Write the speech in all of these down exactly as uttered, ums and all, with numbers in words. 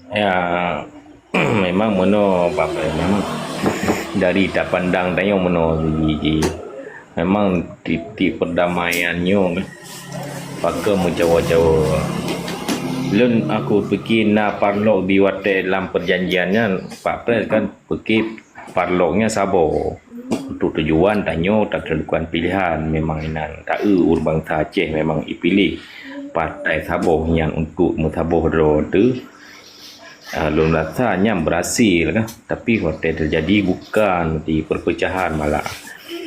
Ya, memang meunoe, Pak Pres, memang dari tapandang tanyoe meunoe sigi jih. Memang titik perdamaian nyoe kan, pakon meucawa-cawa. Lôn aku pike na parlok di watèe lam perjanjian nyan, Pak Pres kan pike parlok nyan saboh. Untuk tujuan tanyoe tateugukan pilihan memang inan. Taeu ureueng bansa Aceh memang ipiléh partai saboh nyan untuk meusaboh droe teuh. Ah, lôn rasa nyan berhasil kan. Tapi watèe terjadi bukan di perpecahan malah.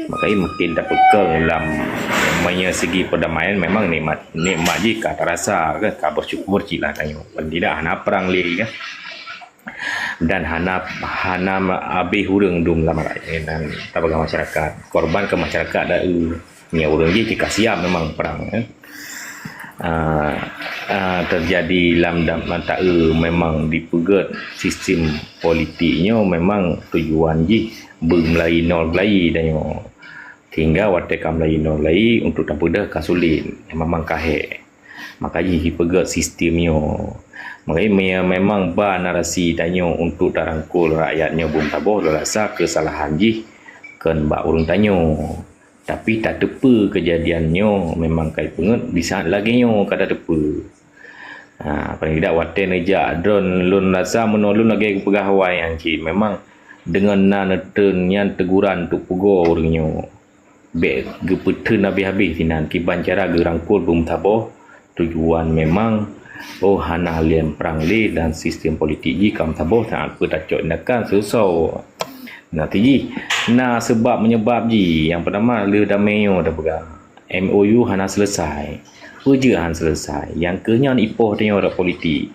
Makajih makin tapeukong lam meunyoe segi perdamaian memang nikmat, nikmat jih ka tarasa kan, ka bersyukur cit lah tanyoe. Paling tidak hana perang lé kan. Dan hana, hana habéh ureueng dum lam rakyat dan tapeugah masyarakat. Korban keu masyarakat dah, eh, nyan ureueng jih ka siap memang perang, eh. Ah, ah, terjadi lam dam-, taeu memang dipeugèt sistem politik nyoe memang tujuan jih beumeulai nol geulai tanyoe. Sehingga watèe ka meulai nol geulai untuk tapeudeuh ka sulet, memang ka hék. Makajih jipeugèt sistem nyoe. Makajih me-, memang ba narasi tanyoe untuk tarangkul rakyat nyoe beusaboh, lôn rasa keusalahan jih kon bak ureueng tanyoe. Tapi tateupeue keujadian nyoe memang ka ipeungèt di saat lagèe nyoe ka tateupeue. Ha, paling tidak watèe neujak droen lôn rasa meunoe lôn lagèe geupeugah awai nyan cit. Memang deungon na neutreun nyan teguran untuk peugoe ureueng nyoe. Bèk geupeutheun habéh-habéh sinan kiban cara geurangkul beumeusaboh. Tujuan memang, oh, hana lé prang lé dan sistem politik jih ka meusaboh saat peutacok tindakan seusoe. Nah, tijih na seubab meunyeubab jih. Nyang peutama lheueh damé nyoe tapeugah. M O U hana selesai. Peue jeuet hana selesai? Nyang keuh nyan ipoh tanyoe rot politik.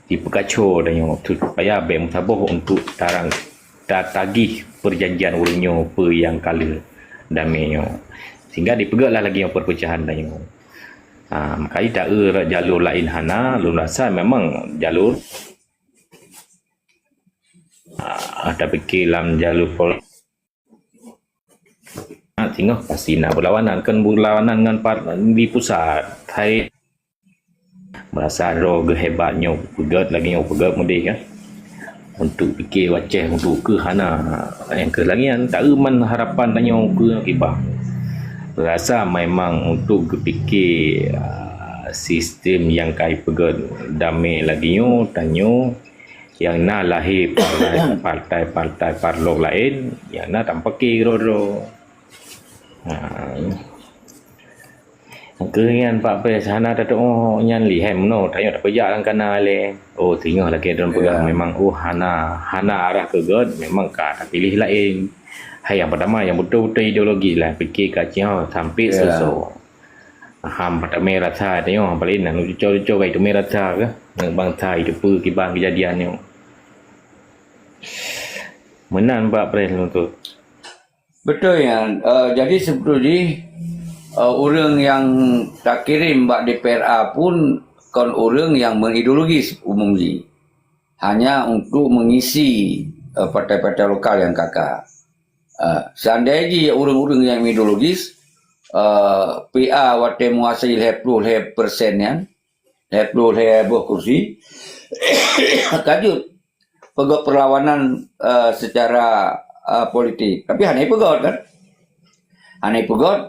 Jipeukaco tanyoe supaya bèk meusaboh untuk tarang tatagih perjanjian ureueng nyoe peue nyang ka lheueh damé nyoe. Sehingga dipeugèt lah lagèe nyoe perpecahan tanyoe. Ha, makajih taeu rot jalur laén hana, lôn rasa memang jalur, ha, tapike lam jalur pol-, ha, singoh pasti na beulawanan, kon beulawanan ngon par-, di pusat. Hai Meurasa droe geuhebat nyoe peugèt lagèe nyoe peugèt meudeh kan. Untuk pike u Aceh untuk keuh hana nyang keuh lagèe nyan, taeu man harapan tanyoe keu kiban. Rasa memang untuk geupike, ah, sistem nyang ka ipeugèt damé lagèe nyoe, tanyoe nyang na lahé partai, partai-partai parlok laén, nyang na tampake droe-droe. Ha. Keu nyan Pak Pres hana tatu'oh nyan lé, hai meunoe tanyoe tapeujak lam kana lé. Oh, singoh lagèe droen peugah memang, oh, hana, hana arah keu gèt, memang ka tapiléh laén. Hai nyang peutama nyang beutôi-beutôi ideologi lah, pike ka cih sampai seusoe. Ham patamé rasa tanyoe, paléng na lucu-lucu ka iteumé rasa keuh ngon bansa iteupeu kiban keujadian nyoe. Meunan Pak Pres lôn tutoe. Beutôi nyan. Eh, jadi seubeutôi jih, eh, ureueng nyang takirém bak D P R A pun kon ureueng nyang meuideologis umum jih. Hanya untuk mengisi, eh, partai-partai lokal nyang ka ka. Eh, seandai jih ureueng-ureueng nyang ideologis, eh, P A watèe meuasai lhèe ploh lhèe persen nyan, lhèe ploh lhèe boh kursi, ka jeuet peugèt perlawanan, eh, secara, eh, politik. Tapi hana ipeugèt kan? Hana ipeugèt,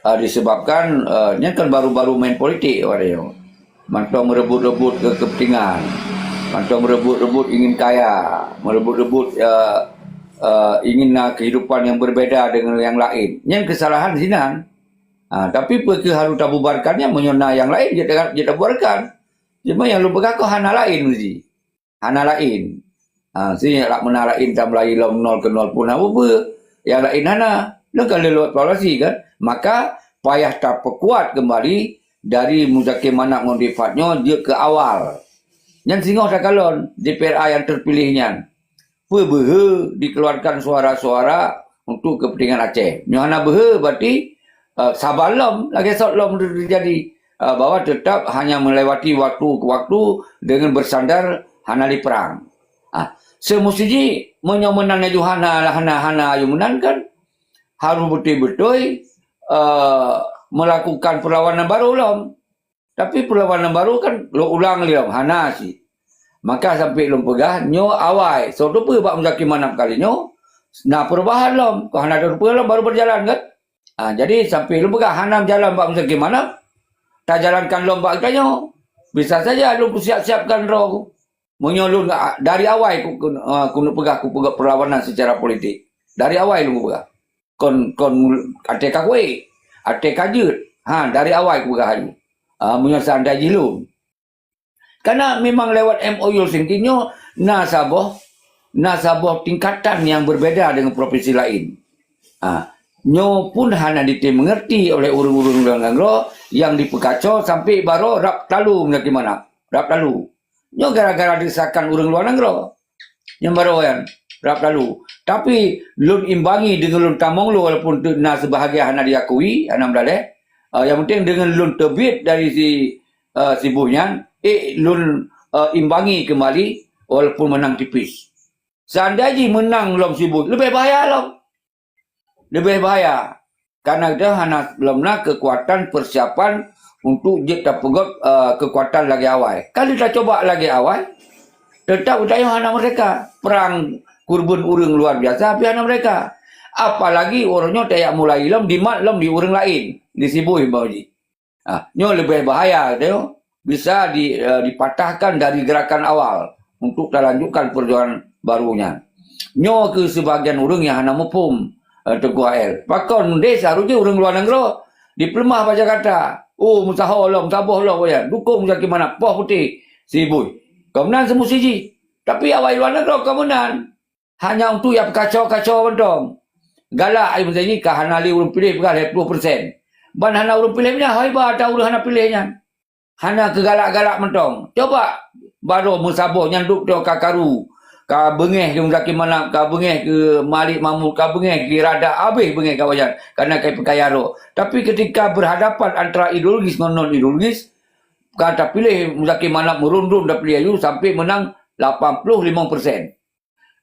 eh, disebabkan, eh, nyan kan baru-baru main politik awak nyoe. Mantong meureubot-reubot ke-, kepentingan. Mantong meureubot-reubot ingin kaya, meureubot-reubot, eh, eh, ingin na kehidupan yang berbeda dengan yang lain. Nyan kesalahan sinan. Ha, tapi peu keuh harôh tabubarkan nyan meunyoe na nyang laén jeuet, jeuet tabubarkan. Cuma nyang lôn peugah keuh hana laén meusti. Hana laén. Ha, si lak meunan laén tamulai lom nol keu nol pun hana peue-peue. Nyang laén hana. Lôn ka lheueh lôn evaluasi kan. Maka payah tapeukuat keumbali dari Muzakir Manaf ngon Rifat nyoe jeuet keu awal. Nyan singoh takalon D P R A nyang terpilih nyan. Peue beuhe dikeluarkan suara-suara untuk kepentingan Aceh. Nyoe hana beuhe berarti, eh, saban lom, lagèe sot lom teujadi, eh, bahwa tetap hanya melewati waktu ke waktu dengan bersandar hana lé perang. Ah, seumusti jih meunyoe meunan laju hana, hana, hana ayue meunan kan harôh beutôi-beutôi, eh, melakukan perlawanan baru lom. Tapi perlawanan baru kan lôn ulang lé lom, hana cit. Maka sampai lôn peugah, nyoe awai. Soe teupeue bak Muzakir Manaf kali nyoe, na perubahan lom. Kok hana teupeue lom, baru berjalan kan? Ah, jadi sampai lôn peugah, hana jalan bak Muzakir Manaf, tajalankan lom bak geutanyoe. Bisa saja lôn kusiap-siapkan droe. Meunyoe lôn, ah, dari awai ku, ku, ah, keuneuk peugah kupeugah perlawanan secara politik. Dari awai lôn peugah. Kon, kon até ka kuék, até ka jeuet. Ha, dari awai kupeugah laju. Ah, meunyoe seandai jih lôn. Karena memang lewat M O U Helsinki nyoe na saboh, na saboh tingkatan yang berbeda dengan provinsi lain. Ah, nyoe pun hana ditem mengerti oleh ureuëng-ureuëng luar nanggroe yang dipeukaco sampai baroe rab talu meunyoe gimana. Rab talu. Nyoe gara-gara disahkan ureuëng luar nanggroe. Nyang baroe nyan, rab talu. Tapi lôn imbangi deungon lôn tamong lôn walaupun tu na sebahagian hana diakui, hana meudaleh. Ah, yang penting deungon lôn teubiet dari si, ah, si boh nyan, eh, lôn, ah, imbangi keumbali walaupun menang tipis. Seandai jih menang lom si boh, leubeh bahaya lom. Leubeh bahaya. Karena geutanyoe hana lom na keukuatan persiapan untuk jeuet tapeugöt, eh, keukuatan lagée awai. Kalau tacoba lagée awai, teutap geutanyoe hana merdeka. Perang keureubeuen ureuëng luar biasa, tapi hana merdeka. Apalagi uroe nyoe tajak mulai lom, dimat lom di ureuëng laén, di si boh imbau jih. Ah, nyoe leubeh bahaya, teuh. Bisa di, eh, dipatahkan dari gerakan awal untuk talanjutkan perjuangan baru nyan. Nyoe keuh sebagian ureuëng nyang hana muphom, eh, Teungku Ael. Pakon deh seharusnya ureuëng luar nanggroe dipeuleumah bak Jakarta. Oh, meusaho lom, meusaboh lom, ya. Dukung Zaki Manaf, poh putéh, si boh. Kon meunan seumusti jih. Tapi awai luar nanggroe kon meunan. Hanya untuk ya peukaco-kaco mantong. Galak ai meusaji ka hana lé ureuëng piléh peugah lhée ploh persen. Ban hana ureuëng piléh nyan, hai ba ata ureuëng hana piléh nyan. Hana keugalak-galak mantong. Coba baroe meusaboh nyan duek teuh ka karu. Ka beungéh keu Muzakir Manaf, ka beungéh keu Malik Mahmud, ka beungéh keu Rada, habéh beungéh ka wajan. Karena ka peukaya roh. Tapi ketika berhadapan antara ideologis ngon non ideologis, ka tapiléh Muzakir Manaf meurundum tapiléh aju sampai menang lapan puluh lima persen.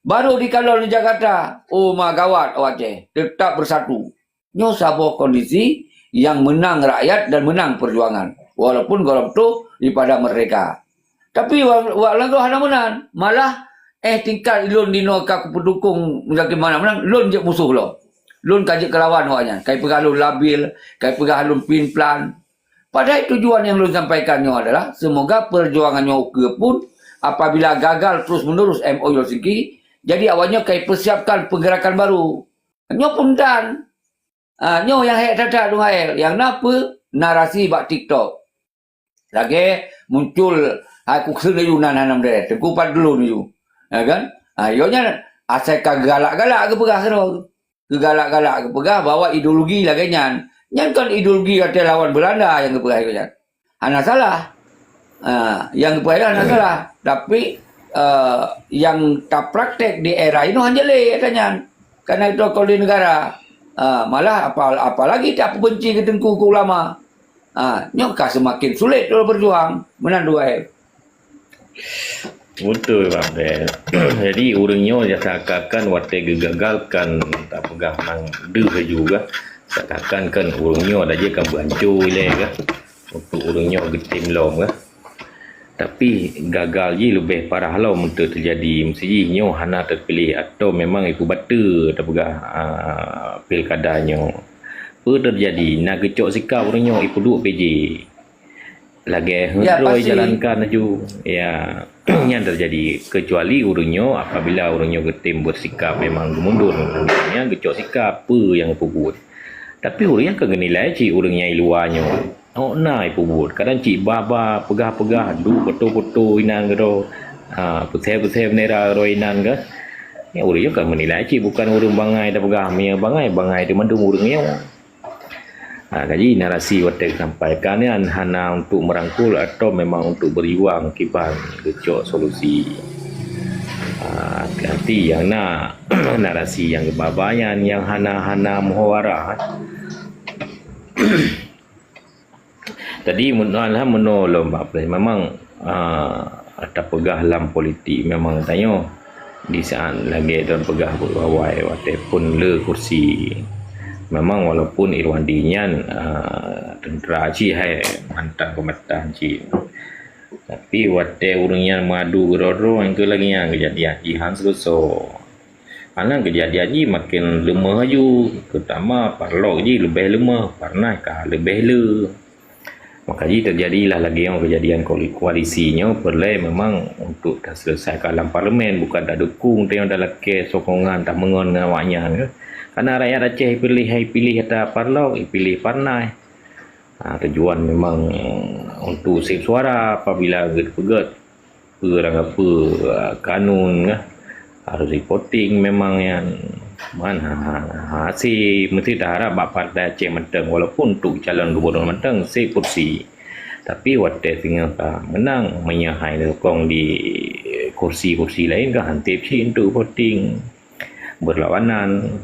Baru dikalon di Jakarta, oh ma gawat awak Aceh, tetap bersatu. Nyoe saboh kondisi yang menang rakyat dan menang perjuangan, walaupun gohlom toh daripada merdeka. Tapi wa-, wak lagoe hana meunan, malah eh tingkat lôn dinoe ka kupeudukung Muzakir Manaf meunan, lôn jeuet musoh lom. Lôn ka jeuet keulawan awak nyan, kai peugah lôn labil, kai peugah lôn pin-plan. Padahai tujuan nyang lôn sampaikan nyoe adalah, semoga perjuangan nyoe ukeue pun apabila gagal terus-menerus M O U Helsinki, jadi awaknyoe ka ipeusiapkan pergerakan baru. Nyoe pun dan, ah, nyoe nyang hék that-that dong hai, nyang na peue narasi bak TikTok. Lagée muncul hai kukheun laju nan hana meudeh, teungku pat dulu laju. Ya kan? Ah, yo nyan asai ka galak-galak geupeugah keudroe. Keugalak-galak geupeugah bahwa ideologi lagée nyan. Nyan kon ideologi watée lawan Belanda nyang geupeugah lagée nyan. Hana salah. Ha, nyang geupeugah hana salah. Tapi, eh, nyang tapraktek di era inoe hana lé ata nyan. Karena itu kalau di negara, ah, malah apa, apalagi tapeubenci keu teungku keu ulama. Ah, nyoe ka seumaken sulet lôn berjuang. Meunan dua. Beutôi, Bang Abdel. Jadi, ureuëng nyoe nyang seakan-akan watée geugagalkan, tapeugah nang deuh laju kah, seakan-akan kan ureuëng nyoe dah jeuet kan beuhanco ilée kah, untuk ureuëng nyoe geutem lom kah. Tapi, gagal jih leubeh parah lom untuk teujadi. Meusti jih nyoe hana teupiléh atau memang ipeubateue tapeugah, a, pilkada nyoe. Peue teujadi? Na geucok sikap ureuëng nyoe ipeuduek P J. Lagée ya, heuet droe pasti. Jalankan laju. Ya, nyan teujadi. Kecuali ureuëng nyoe, apabila ureuëng nyoe geutem bersikap memang geumundur, nyan geucok sikap, peue nyang geupeubeuet. Tapi ureuëng nyan ka geunilai cit ureuëng nyang i luwa nyoe. Awak na ipeubuet. Kadang cit ba-ba, peugah-peugah, duek foto-foto inan keudroe. Ha, peusée-peusée bendera keudroe inan kah. Ya, ureuëng nyoe ka meunilai cit bukan ureuëng bangai tapeugah. Meunyoe bangai, bangai di mandum ureuëng nyoe. Ha, jadi narasi watée sampaikan nyan hana untuk merangkul atau memang untuk berjuang kiban geucok solusi. Ha, hati-hati nyang na narasi nyang geuba-ba nyan nyang hana-hana meuhawara. Jadi, mun-, alhamdulillah, lom bak proses. Memang, ah, tapeugah lam politik memang tanyoe di saat lagée dan peugah bak awai, watée pun le kursi. Memang walaupun Irwandi nyan, ah, tentera cit hai, mantan kombatan cit. Tapi watée ureuëng nyan meuadu keudroe-droe, nyang keu lagée nyan keujadian jih han seuleusoe. Malah keujadian jih maken leumoh laju, teutama parlok jih leubeh leumoh, parnaih ka leubeh le. Maka jih teujadilah lagée nyoe keujadian koali-, koalisi nyoe peureulée memang untuk taseuleusaika lam parlemen, bukan tadukung tanyoe talakée sokongan tameungon ngon awaknyan, kan. Karena rakyat Aceh piléh, hai piléh ata parlok, piléh parnaih. Ha, tujuan memang untuk sép suara apabila geupeugét peue rang peue, ah, kanun kah, harus reporting memang nyan. Man ha, ha, ha, hase meusti taharap bak partai Aceh mantong, walaupun untuk calon gubernur mantong sép kursi. Tapi watée singoh ka meunang, meunyoe hai sokong di kursi-kursi laén ka han teb cit untuk voting berlawanan.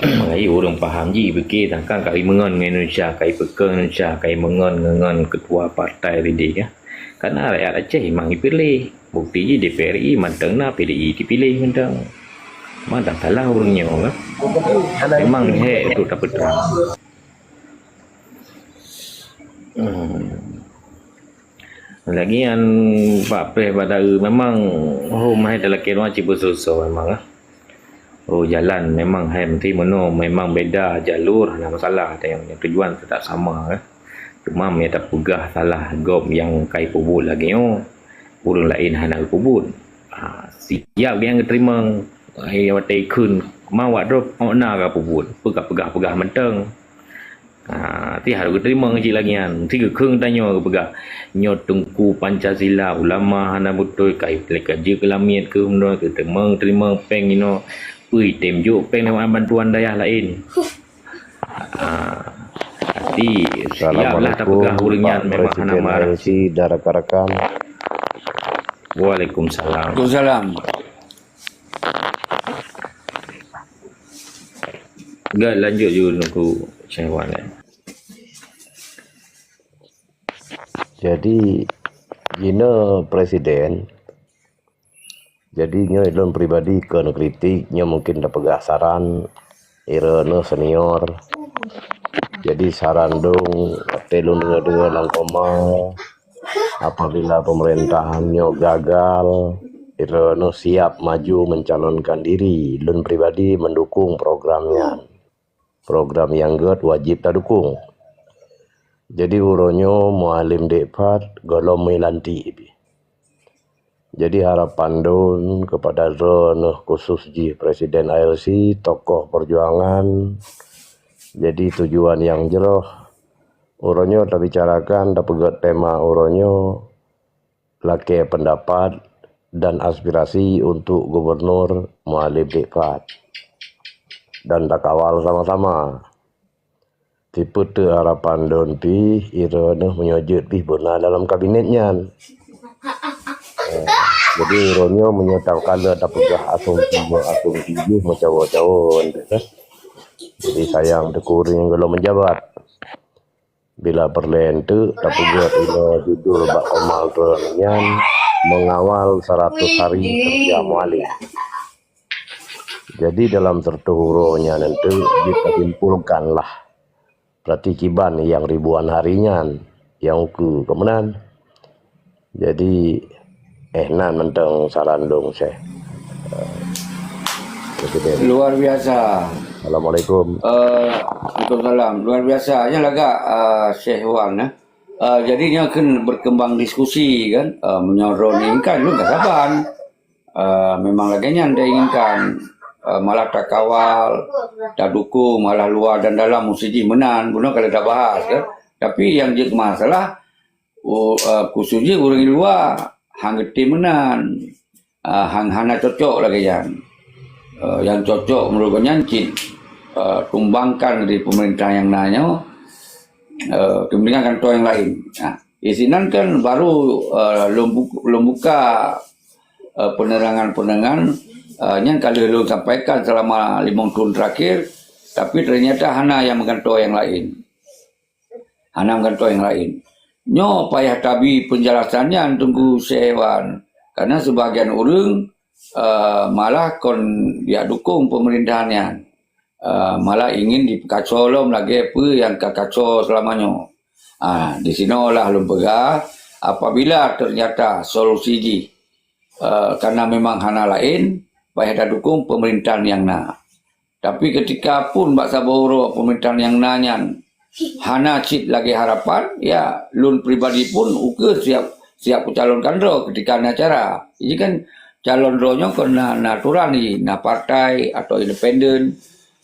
Mengai ureuëng paham jih pike tangkang kai meungon ngon Indonesia, kai peukong Indonesia, kai meungon ngon ketua partai tadi kah. Karena rakyat Aceh memang dipiléh. Bukti jih D P R I mantong na P D I dipiléh mantong. Memang tak salah ureuëng nyoe kah. Memang hek untuk tapeutrang. Hmm. Lagi nyan bak preh bak dayeuh memang hom hai talakée ruang cit beusoe-soe memang lah. Oh, jalan memang hai meusti meunoe memang beda jalur hana masalah, nyang tujuan tetap sama lah. Cuma meunyoe tapeugah salah gob nyang kai peubuet lagée nyoe, ureuëng laén hana geupeubuet. Ha, siap nyang geuteurimong, ai watée ikheun ma wak droe awak na ka peubuet, peugah-peugah-peugah mantong. Ha, ti harôh geuteurimong cit lagée nyan. Ti geukheun tanyoe geupeugah, nyoe Teungku Pancasila, ulama hana beutôi, kai lé ka jeuet keu lamiet keu meunurot keu teurimong, teurimong péng inoe. Peue item jok péng lewat bantuan dayah laén. Ha, tapi siaplah tapeugah ureuëng nyan memang hana marah. Waalaikumsalam. Waalaikumsalam. Gak lanjut ju nunggu Syahwan, eh. Jadi, jinoe presiden, jadi nyoe lôn pribadi kon kritik, nyoe mungkin tapeugah saran, ireunoe senior. Jadi, saran dong, watée lôn deungoe-deungoe lam koma, apabila pemerintahan nyoe gagal, ireunoe siap maju mencalonkan diri. Lôn pribadi mendukung program nyan. Program nyang gét wajéb tadukung. Jadi, uroe nyoe Mualem Dek Fad gohlom meulantik pih. Jadi, harapan lôn kepada droeneuh khusus jih Presiden I L C, tokoh perjuangan. Jadi, tujuan nyang jroh, uroe nyoe tabicarakan, tapeugét tema uroe nyoe, lakée pendapat dan aspirasi untuk Gubernur Mualem Dek Fad. Dan takawal sama-sama. Tipe teu harapan lôn pih, ireunoe meunyoe jeuet pih beuna dalam kabinet nyan. Eh, jadi, uroe nyoe meunyoe takalon tapeugah asumsi, asumsi jih meucawo-cawo, kan? Jadi, sayang teuku ureuëng nyang gohlom meujabat. Bila peureulée enteuk tapeugét inoe judul bak koma droeneuh nyan, mengawal seratus hari kerja Mualem. Jadi, dalam seratus uroe nyan enteuk jikeusimpulkanlah. Berarti kiban nyang ribuan hari nyan, nyang ukeue keumeunang. Jadi, eh, nan mantong saran dong, Syekh. Eh, Presiden. Luar biasa. Assalamualaikum. Eh, Waalaikumsalam. Luar biasa. Nyan lagak, eh, Syekh Wan, eh. Eh, jadi nyoe kan berkembang diskusi kan. Eh, meunyoe droeneuh kan lôn ka saban. Eh, memang lagée nyan tainginkan. Eh, malah takawal, tadukung, malah luar dan dalam meusti jih meunan. Bunoe ka lheueh tabahas kan. Tapi nyang jeuet masalah, Oh, eh, khusus jih ureuëng luwa han geutem meunan. Ah, han, hana cocok lagée nyan. Eh, nyang cocok meunurot gobnyan cit, eh, tumbangkan dari pemerintah nyang na nyoe, eh, keumbangkan kantô nyang laén. Nah, di sinan kan baru, eh, lôn bu-, lôn buka, eh, penerangan-penerangan, eh, nyang ka lheueh lôn sampaikan selama limong thon terakhir, tapi ternyata hana nyang meugantoe nyang laén. Hana meugantoe nyang laén. Nyoe payah tabi peunjelasan nyan Teungku Syekh Wan, karena sebagian ureuëng, eh, malah kon jak dukung peumeurintahan nyan. Eh, malah ingin jipeukaco lom lagée peue nyang ka kaco seulama nyoe. Ah, di sinoe lah lôn peugah, Apabila ternyata solusi jih, eh, karena memang hana laén, payah tadukong pemerintahan nyang na. Tapi ketika pun bak saboh uroe pemerintahan nyang na nyan hana cit lagée harapan, ya, lôn pribadi pun ukeue siap, siap kucalonkan droe ketika na acara. Jadi kan calon droe nyoe kon na, na aturan jih, na partai atau independen,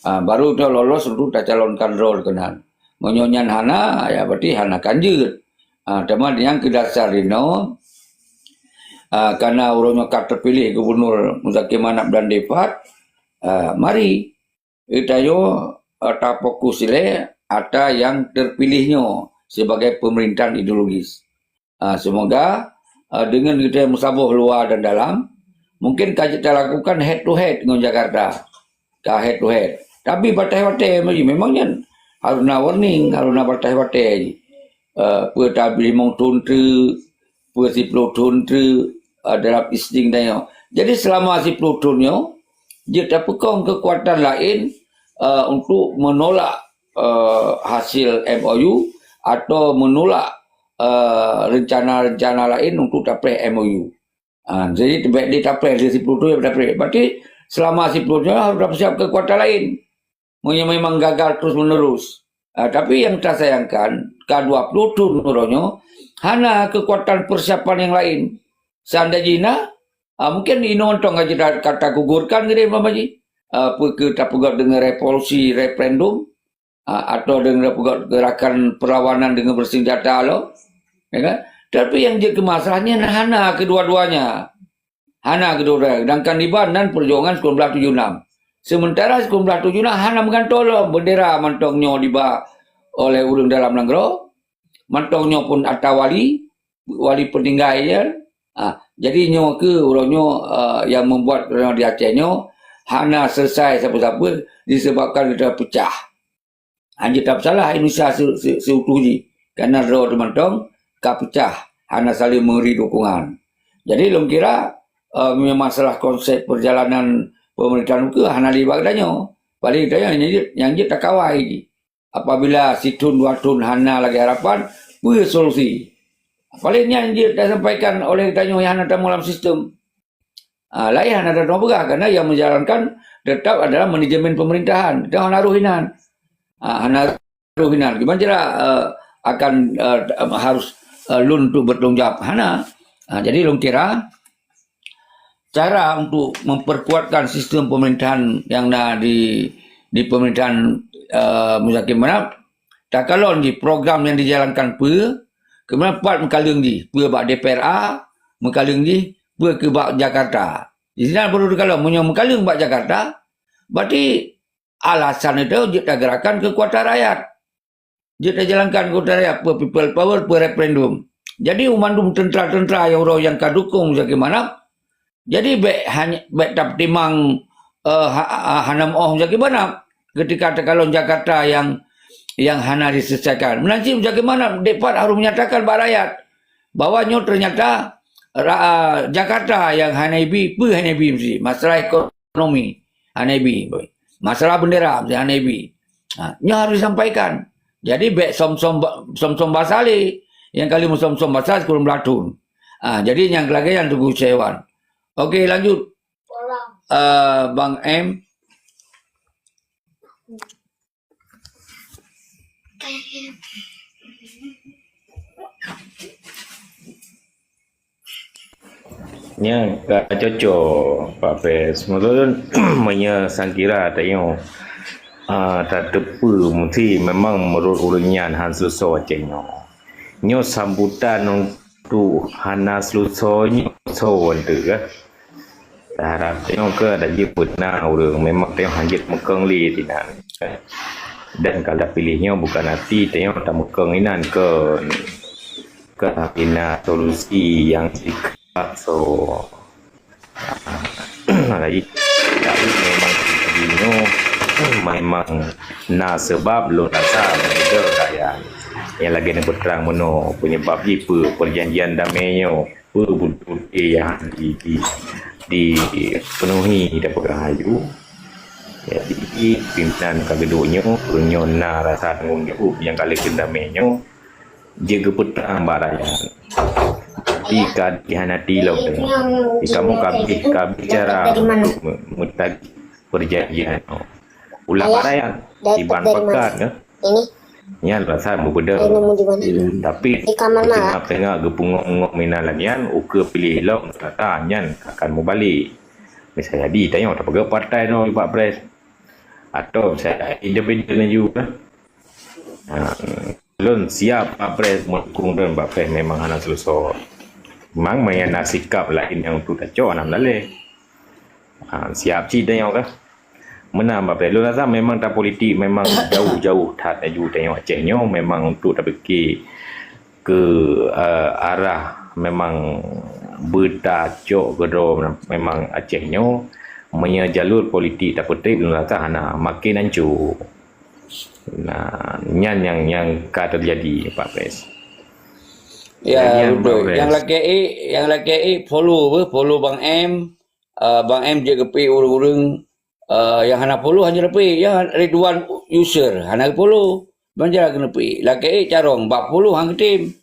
ah, baru nyoe lolos untuk tacalonkan droe keunan. Meunyoe nyan hana, ya berarti hana kan jeuet. Ah, teuma nyang keu dasar inoe, ah, karena uroe nyoe ka teupiléh Gubunur Muzakir Manaf dan Dephat, ah, mari geutanyoe, eh, tafokus ilée ata nyang teupiléh nyoe sibagai pemerintahan ideologis. Ah, semoga, eh, deungon geutanyoe meusaboh luwa dan dalam, mungkin ka jeuet talakukan head to head ngon Jakarta. Ka head to head. Tapi bataih watée memang nyan harus na warning, harus na bataih watée jih. Eh, peue tabri limong thon treuk, peue siploh thon treuk, eh, dalam insting tanyoe. Jadi selama siploh thon nyoe, jeuet tapeukong keukuatan laén, eh, untuk menolak, eh, hasil M O U atau menolak, eh, rencana-rencana laén untuk tapreh M O U. Ah, jadi bèk di tapreh, di siploh thon tapreh. Berarti selama siploh thon harus tapersiap keukuatan laén. Meunyoe memang gagal terus menerus. Ah, tapi nyang tasayangkan, ka dua ploh thon uroe nyoe, hana keukuatan persiapan nyang laén. Seandai jih na, ah, mungkin inoe mantong ka jita-, ka tagugurkan keudeh, umpama jih. Ah, peu keu tapeugöt deungon revolusi, referendum, ah, atau deungon tapeugöt gerakan perlawanan deungon bersenjata lom, ya kan? Tapi nyang jeuet keu masalah nyan hana kedua-duanya. Hana keudroe, sedangkan iban nan peujuangan sikureueng blaih tujoh nam. Sementara sikureueng blaih tujoh nam hana meugantoe lom beundera mantong nyoe diba oleh ureuëng dalam nanggroe, mantong nyoe pun ata wali, wali peutinggai nyan. Ah, jadi nyoe keuh uroe nyoe, ah, nyang membuat uroe nyoe di Aceh nyoe hana selesai sapeue-sapeue disebabkan kita pecah. Hanjeuet tapeusalah Indonesia se-, se-, seutuh jih. Karena droe teuh mantong ka peucah, hana saling memberi dukungan. Jadi, lôn kira, eh, memang masalah konsep perjalanan pemerintahan ukeue hana libat geutanyoe. Paling geutanyoe nyang jeuet, nyang jeuet takawai jih. Apabila sithon dua thon hana lagée harapan, peue solusi? Paling nyan jeuet tasampaikan oleh geutanyoe nyang hana tamong lam sistem. Ah, laén hana tapeugah, karena yang menjalankan tetap adalah manajemen pemerintahan. Kita hana roh inan. Ah, hana roh inan. Gimana cara, eh, akan, eh, harus, eh, lôn untuk bertanggung jawab? Hana. Ah, jadi lôn kira cara untuk memperkuatkan sistem pemerintahan yang na di, di pemerintahan, eh, Muzakir Manaf, takalon jih program yang dijalankan peue, kemudian pat meukaleueng jih, peue bak D P R A, meukaleueng jih, peue keu bak Jakarta. Di sinan baru takalon, meunyoe meukaleueng bak Jakarta, berarti alasan itu jeuet tagerakkan keukuatan rakyat. Jeuet tajalankan keukuatan rakyat, peue people power, peue referendum. Jadi, umandum tentara-tentara nyang uroe nyang ka dukung Muzakir Manaf, jadi bèk hany-, bèk tapeutimang, eh, ha-, ha-, hana meu'oh Muzakir Manaf ketika takalon Jakarta nyang, nyang hana diselesaikan. Meunan cit Muzakir Manaf, D P R A harus menyatakan bak rakyat bahwa nyoe ternyata ra-, Jakarta nyang hana ibi, peue hana ibi meusti. Masalah ekonomi hana ibi. Masalah bendera meusti hana ibi. Ha, nyoe harus disampaikan. Jadi, bèk som-som ba-, som-som basa lé. Nyang kali meusom-som basa sikureueng blaih thon. Ha, jadi nyang lagèe nyan Teungku Syaiwan. Oke, lanjut. Eh, Bang M. Nyan ka cocok, Pak Pes. Meunurot lôn, meunyoe sangkira tanyoe, ah, tateupeue meusti memang meunurot ureuëng nyan han seuleusoe Aceh nyoe. Nyoe sambutan untuk hana seuleusoe nyoe soe teuh kah? Taharap tanyoe keu ata jeuet beuna ureuëng memang tanyoe hanjeuet meukong lé dinan. Dan ka tapiléh nyoe bukan arti tanyoe tameukong inan keu, keu ina solusi nyang sikrap so. Jadi, tapi memang jinoe memang na sebab lôn rasa beutôi kaya. Nyang lagèe neupeutrang meunoe penyebab jih peue perjanjian damai nyoe. Peue buet-buet nyang di, di, dipenuhi dan peugah aju. Jadi, pimpinan ka geuduek nyoe, nyoe na rasa tanggong jaweueb nyang ka lheueh geundamé nyoe. jeuet geupeutang bak rakyat. Tapi ka dikhianati lom. Di kamoe ka habéh, ka habéh cara untuk me-, meutagih perjanjian. Ulah bak rakyat, iban pakat ke? Nyan rasa beubeda. Tapi teungoh-teungoh geupeungok-ngok meunan lagèe nyan, ukeue piléh lom rata nyan akan mubalek. Bisa jadi tanyoe tapeugah partai droe Pak Pres. Atau bisa independen laju lah. Ha, lôn siap Pak Pres meudukung lôn, Pak Pres memang hana seuleusoe. Memang meunan na sikap laén nyang untuk tacok hana meulaléh. Ha, siap cit tanyoe kah? Meunan Pak Pres. Lôn rasa memang tapolitik memang jauh-jauh that laju tanyoe Aceh nyoe memang untuk tapike keu, eh, arah memang beutacok keudroe memang Aceh nyoe, meunyoe jalur politik tapeutreb lôn rasa hana, makin hancô. Nah, nyan nyang, nyang ka teujadi, Pak Pres. Ya, betul. Nyang lakèe, nyang lakèe follow, follow Bang M, eh, Bang M jeuet geupeuék ureueng-ureueng, eh, nyang hana follow hana geupeuék, ya Ridwan Yusr hana geupollow. Ban jalan keuneuk peuék. Lakèe carông bak follow han geutem.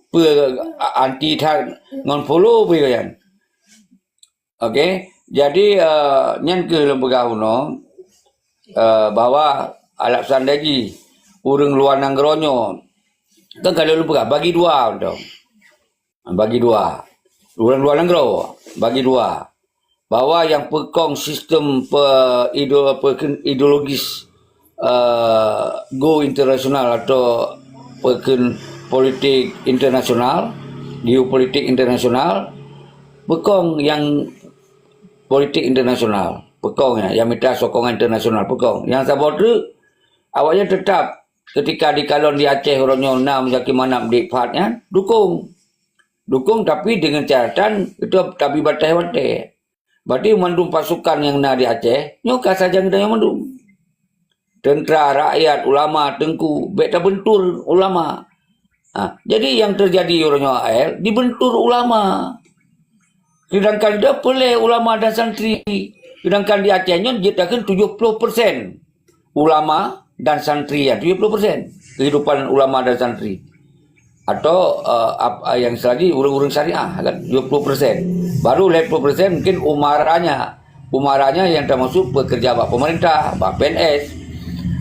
Peue, a-, anti that ngon follow peue nyan. Okey. Jadi, eh, nyan keuh lôn peugah unoe, eh, bahwa alasan lagèe ureueng luwa nanggroe nyoe, kan ka lôn peugah bagi dua mantong. Bagi dua. Ureueng luwa nanggroe bagi dua. Bahwa nyang peukong sistem pe-, ideo-, peukheun ideologis, eh, go internasional atau peukheun politik internasional, geopolitik internasional, peukong nyang politik internasional, peukong ya, nyang mita sokongan internasional, peukong. Nyang saboh treuk, awaknyan teutap ketika dikalon di Aceh uroe nyoe na Muzakir Manaf di Fad nyan, dukung. Dukung, tapi dengan catatan itu tabi batèe watèe. Berarti mandum pasukan nyang na di Aceh, nyoe ka sajan geutanyoe mandum. Tentera, rakyat, ulama, teungku, bèk tabentur ulama. Ha, jadi nyang teujadi uroe nyoe A L, dibentur ulama. Sedangkan di peureulèe ulama dan santri. Sedangkan di Aceh nyoe jeuet takheun tujoh ploh persen ulama dan santri, ya, tujoh ploh persen kehidupan ulama dan santri. Atau, eh, ap-, eh, nyang selagi ureueng-ureueng syariah, kan, tujoh ploh persen. Baru lhèe ploh persen mungkin umaranya. Umaranya nyang termasuk pekerja bak pemerintah, bak P N S.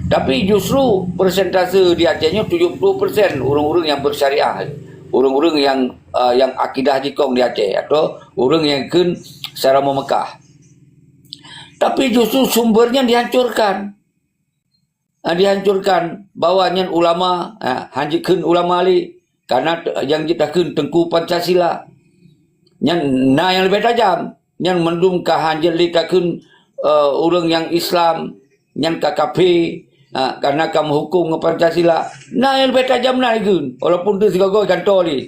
Tapi justru persentase di Aceh nyoe tujoh ploh persen ureueng-ureueng nyang bersyariah. Ureueng-ureueng nyang, eh, nyang akidah jikong di Aceh atau ureueng nyang kheun secara meumekah. Tapi justru sumbernya dihancurkan. Ah, dihancurkan, bahwa nyan ulama, ah, han jikheun ulama lé, karena te-, nyang jitakheun Teungku Pancasila. Nyan na nyang leubeh tajam, nyan mandum ka han jeuet lé takheun, eh, ureueng nyang Islam, nyan ka kafé, ah, karena ka meuhuköm ngon Pancasila. Na nyang leubeh tajam na jikheun, walaupun tu sigoe-goe gantoe lé.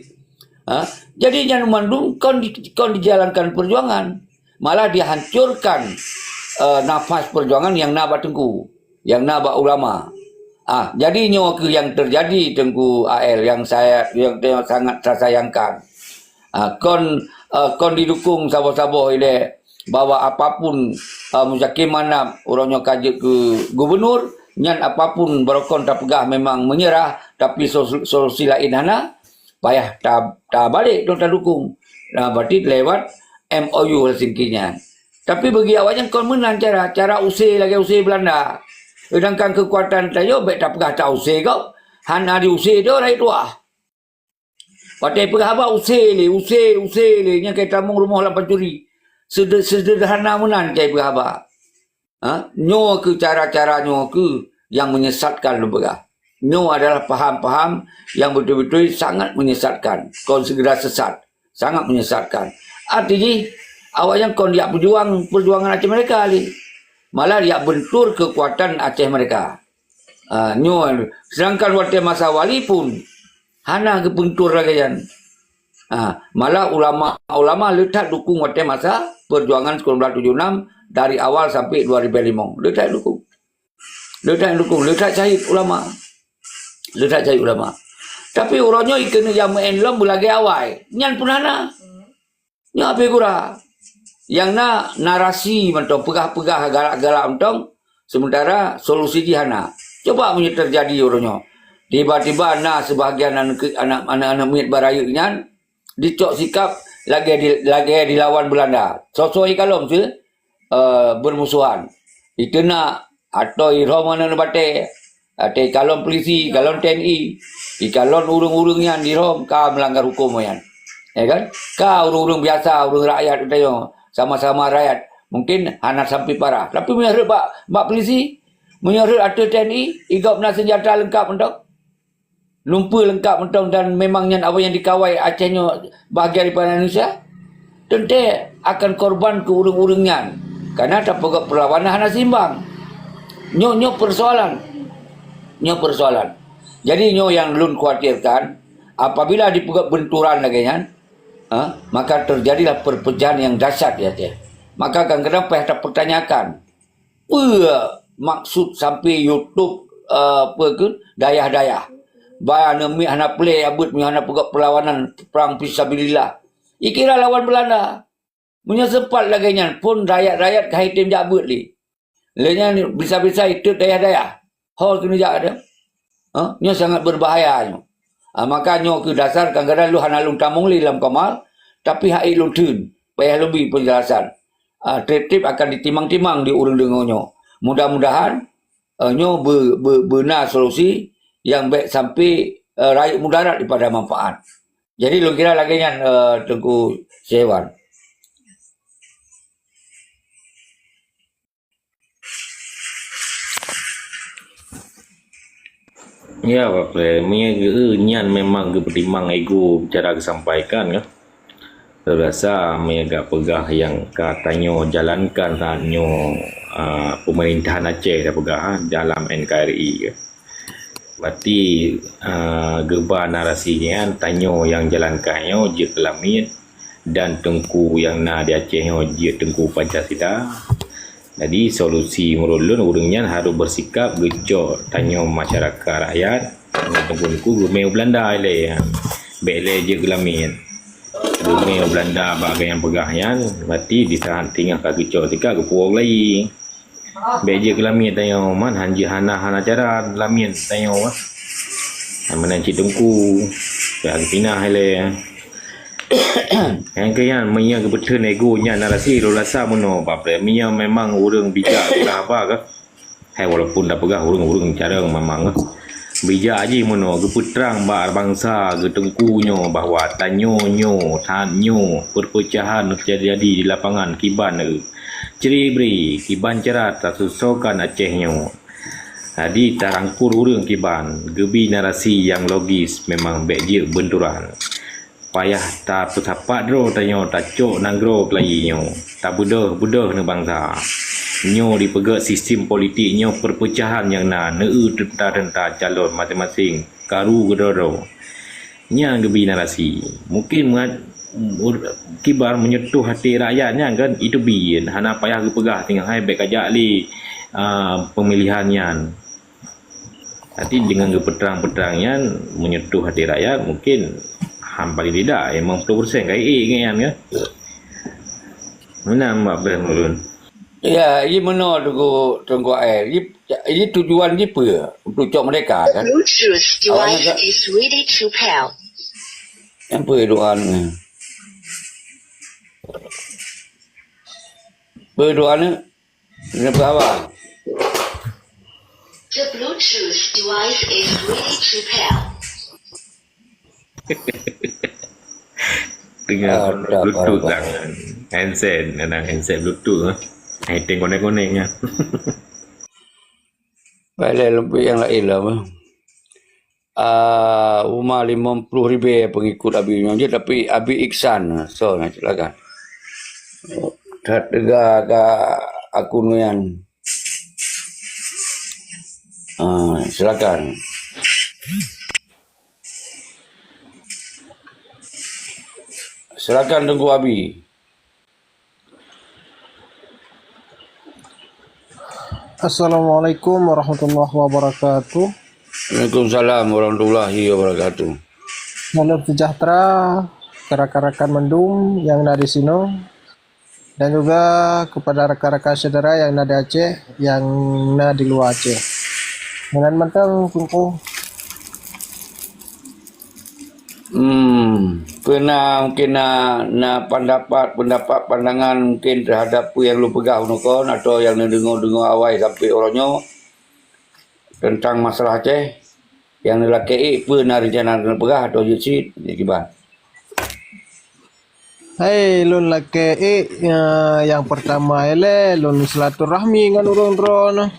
Ah, jadi nyan mandum kon di-, kon dijalankan perjuangan, malah dihancurkan, eh, nafas perjuangan nyang na bak Teungku. Nyang na bak ulama. Ah, jadi nyoe keuh nyang teujadi Teungku A L nyang saya, nyang, nyang sangat saya sayangkan. Ah, kon, ah, kon didukung saboh-saboh ilèe bahwa apapun, ah, Muzakir Manaf uroe nyoe ka jeuet keu gubernur, nyan apapun barokon tapeugah memang menyerah, tapi sol-, solusi laén hana, payah ta-, tabalek dong tadukung. Nah, berarti lewat M O U Helsinki nyan. Tapi bagi awaknyan kon meunan cara, cara use lagèe use Belanda. Sedangkan keukuatan tanyoe bèk tapeugah ta-use gob, hana diuse deh rakyat tuha. Watèe peugah haba use lé, use, use lé, nyan keu tamong rumoh lam pancuri. Sede-, sederhana meunan cara peugah haba. Ha? Nyoe keuh cara-cara nyoe keuh nyang menyesatkan lôn peugah. Nyoe adalah paham-paham nyang beutôi-beutôi sangat menyesatkan. Kon sekedar sesat. Sangat menyesatkan. Arti jih, awaknyan kon jak peujuang perjuangan Aceh Merdeka lé. Malah jak bentur keukuatan Aceh Merdeka. Ah, nyoe, sedangkan watèe masa Wali pun hana geubentur lagèe nyan. Ah, malah ulama-ulama le that dukung watèe masa perjuangan sembilan belas tujuh enam dari awal sampai dua ribu lima. Le that dukung. Le that dukung, le that syahid ulama. Le that syahid ulama. Tapi uroe nyoe keuneuk jak meu'en lom beulagèe awai. Nyan pun hana. Nyoe figura. Nyang na narasi mantong, peugah-peugah galak-galak mantong, sementara solusi jih hana. Coba meunyoe teujadi uroe nyoe, Tiba-tiba na seubahagian aneuk, anak, aneuk-aneuk miet bak rayeuk nyan jicok sikap lagèe di, lagèe dilawan Beulanda. Soe-soe jikalon, eh, beurmusohan. Iteunak atau irhom aneuk batèe, atau ikalon polisi, ikalon T N I, ikalon ureueng-ureueng nyan irhom ka meulanggar huköm nyan. Ya kan? Ka ureueng-ureueng biasa, ureueng rakyat geutanyoe, sama-sama rakyat, mungkin hana sampai parah. Tapi meunyoe rhot bak, bak polisi, meunyoe rhot ateueh T N I, igop na seunjata leungkap mantong. Lumpeue leungkap mantong dan memang nyan awai nyang dikawai Aceh nyoe bahagian daripada Indonesia, teuntèe akan korban keu ureueng-ureueng nyan. Karena tapeugah perlawanan hana seimbang. Nyoe, nyoe persoalan. Nyoe persoalan. Jadi nyoe nyang lôn khawatirkan, apabila dipeugah benturan lagèe nyan, ha, maka terjadilah perpecahan yang dahsyat di Aceh. Maka kadang-kadang payah tapertanyakan, peue maksud sampai YouTube, eh, apa ke, dayah-dayah. Ba aneuk miet hana plé abeuet meunyoe hana peugah perlawanan perang fisabilillah. Ikira lawan Belanda. Meunyoe sempat lagèe nyan pun rakyat-rakyat ka item jak beuet lé. Lé nyan bisa-bisa itot dayah-dayah. Ho keuneuk jak ada. Ha? Nyoe sangat berbahaya nyoe. Ha, maka nyoe keuh dasar kadang-kadang lôn hana lôn tamong lé lam kamar, tapi hak ék lôn theun, payah lôn bri penjelasan. Ha, trép-trép akan ditimang-timang di ureueng deungoe nyoe. Mudah-mudahan, eh, nyoe be-, be-, beuna solusi nyang bèk sampai, eh, rayeuk mudarat daripada manfaat. Jadi lôn kira lagèe nyan, eh, Teungku Syehwan. Ya, Pak Pre, meunyoe geu-, nyan memang geupeutimang ego cara geusampaikan, kan. Rasa meunyoe gak peugah nyang ka tanyoe jalankan saat nyoe, ah, pemerintahan Aceh dah peugah, ah, dalam N K R I, kan. Berarti, ah, geuba narasi nyan tanyoe nyang jalankan nyoe jeuet keu lamiet dan teungku nyang na di Aceh nyoe jeuet teungku Pancasila. Jadi, solusi menurut lôn, ureueng nyan harôh bersikap geucok tanyoe masyarakat rakyat, teungku-teungku geumé u Belanda ilèe. Bèk lé jeuet geulamiet. Geumé u Belanda bak nyang peugah nyan, berarti di saat teungoh ka geucok sikap geupuwoe lagi. Bèk jeuet geulamiet tanyoe, man han jeuet hana, hana cara lamiet tanyoe. Hai meunan cit teungku, bèk geupinah ilèe. Nyang keu nyan, meunyoe geupeutheun ego nyan narasi, lôn rasa meunoe, Pak Pre. Meunyoe memang ureueng bijak peugah haba keuh, hai, walaupun tapeugah ureueng-ureueng carông memang keuh. Bijak jih meunoe, geupeutrang bak bansa geuteungku nyoe bahwa tanyoe nyoe, that nyoe, perpecahan teujadi di lapangan kiban, eh, ceuri-beuri, kiban cara tasusoekan Aceh nyoe. Jadi, tarangkul ureueng kiban, geubi narasi nyang logis, memang bèk jeuet beunturan. Payah tapeusapat droe tanyoe tacok nanggroe peulayeue nyoe, tabeudôh-beudôh aneuk bansa. Nyoe dipeugèt sistem politik nyoe perpecahan nyang na, neueu teunta-teunta calon maséng-maséng, karu keudroe-droe. Nyan geubi narasi. Mungkin meuhat-, ur-, kiban meunyentuh até rakyat nyan kan, itu bi hana payah geupeugah teungoh hai bèk kajak lé, ah, pemilihan nyan. Tapi dengan geupeutrang-peutrang nyan meunyentuh até rakyat, mungkin han paling tidak lima puluh persen ka ék nyan kan. Meunan Mak Ibrahim ulôn. Ya, ji meunoe Teungku, Teungku Air. Ji, ji tujuan ji peue? Untuk cok merdeka kan? Bluetooth device is ready to pair. Nyang peue doa ni? Peue doa ni? Kenapa awak? The Bluetooth device is ready to pair. Tengah Ada Bluetooth barang. Lah. Handset, kadang handset Bluetooth, eh. Hai, teng konek-konek, ya. Baiklah, lebih yang lain lah, bang. Ah, uma limong puluh ribu pengikut Abi nyoe je, tapi Abi Iksan. So, silakan. That tega ka akun nyan. Ah, silakan. Silakan Teungku Abi. Assalamualaikum warahmatullahi wabarakatuh. Waalaikumsalam warahmatullahi wabarakatuh. Salam sejahtera ke rakan-rakan mandum yang na di sinoe dan juga kepada rakan-rakan syedara yang na di Aceh, yang na di luwa Aceh. Meunan mantong Teungku. Hmm, peue na mungkin na, na pendapat, pendapat, pandangan mungkin terhadap peue nyang lôn peugah unoe kon atau nyang neudeungoe-deungoe awai sampai uroe nyoe tentang masalah Aceh nyang neulakée ék peue na rencana neupeugah atau jeuet cit, jeuet kiban. Hai, lôn lakée ék, ya, nyang peurtama ilée lôn silaturahmi ngon ureuëng droeneuh.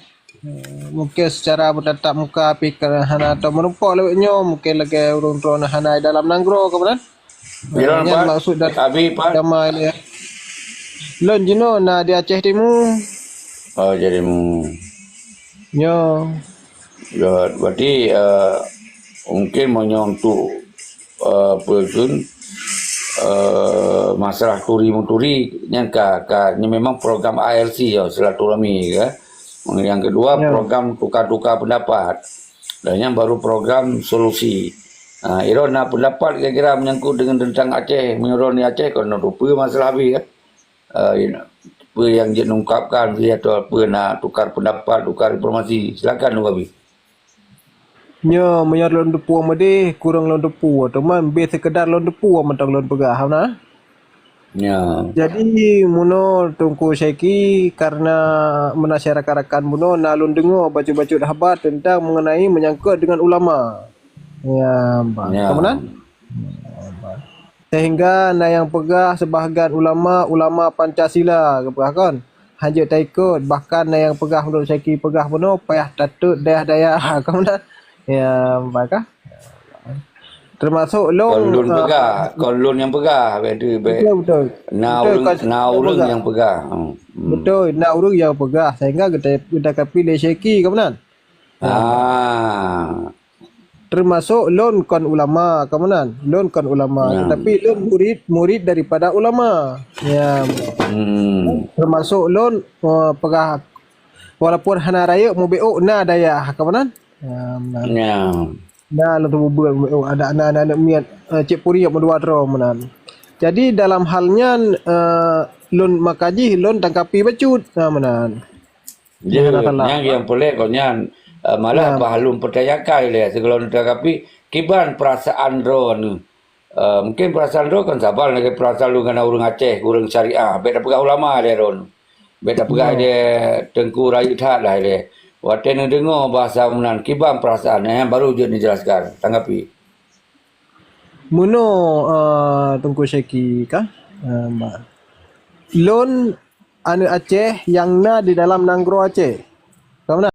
Mungkin secara bertatap muka pih ka hana teumeureumpok lewat nyoe, mungkin lagée ureuëng droeneuh hana di dalam nanggroe ka meunan. Nyan maksud dat-, Abi, Pak. Damai ilée. Lôn jinoe na di Aceh Timu. Oh, jadi mu. Nyo. Ya, berarti, eh, mungkin meunyoe untuk, eh, apa tu, eh, masalah turi meuturi nyan ka, ka, nyan memang program I L C ya, silaturahmi ya. Yang kedua, ya, program tukar-tukar pendapat. Dan yang baru program solusi. Ha, Iro na pendapat kira-kira menyangkut dengan tentang Aceh, meunyoe di Aceh kon na rupa masalah habis ya. Eh, peue nyang jeuet neungkapkan atau peue na tukar pendapat, tukar informasi. Silakan Nurabi. Nyoe meunyoe lôn teupeu meudeh, kureueng lôn teupeu, teuma beh seukeudar lôn teupeu mantong lôn peugah, na? Ya. Jadi, munoe Teungku Syeki, karena meunan rakan-rakan bunoe na lôn deungoe bacut-bacut haba tentang mengenai menyangkut dengan ulama. Ya, bah. Ya. Ka meunan? Sehingga na nyang peugah sebahagian ulama, ulama Pancasila geupeugah kon. Hanjeuet taikot, bahkan na nyang peugah menurut Syeki peugah bunoe payah tatot dayah-dayah. Ka meunan? Ya, bah kah? Termasuk lôn, kon lôn ah, peugah, kon lôn nyang peugah, betul, betul. Betul, betul. Na ureuëng, na ureuëng nyang peugah. Hmm. Betul, na ureuëng nyang peugah sehingga geuta, geuta kapi lé Syeki ka meunan. Ah. Termasuk lôn kon ulama ka meunan. Lôn kon ulama, ya, tetapi lôn murid, murid daripada ulama. Ya. Hmm. Termasuk lôn, eh, peugah walaupun hana rayeuk mubeuk na dayah ka meunan. Ya, meunan. Ya. Na lôn teubeubeuet mubeuk adak na aneuk miet, eh, cit puri meudoa droe meunan. Jadi dalam hal nyan, eh, lôn maka jih lôn tangkapi bacut. Na meunan. Ya, nyang yang pelik kau nyan, eh, malah bah lôn pertanyakan lé sigohlom tangkapi kiban perasaan droeneuh. Eh, mungkin perasaan droe kan saban lagée perasaan lôn ngon ureuëng Aceh, ureuëng syariah. Bék tapeugah ulama lé droeneuh. Bék tapeugah lé teungku rayeuk that lah lé. Watée neudeungoe bahasa meunan kiban perasaan, eh, baru jeuet neujelaskan. Tanggapi. Meunoe, eh, Teungku Syeki kah? Eh, ma-, lôn aneuk Aceh nyang na di dalam nanggroe Aceh. Ka meunan?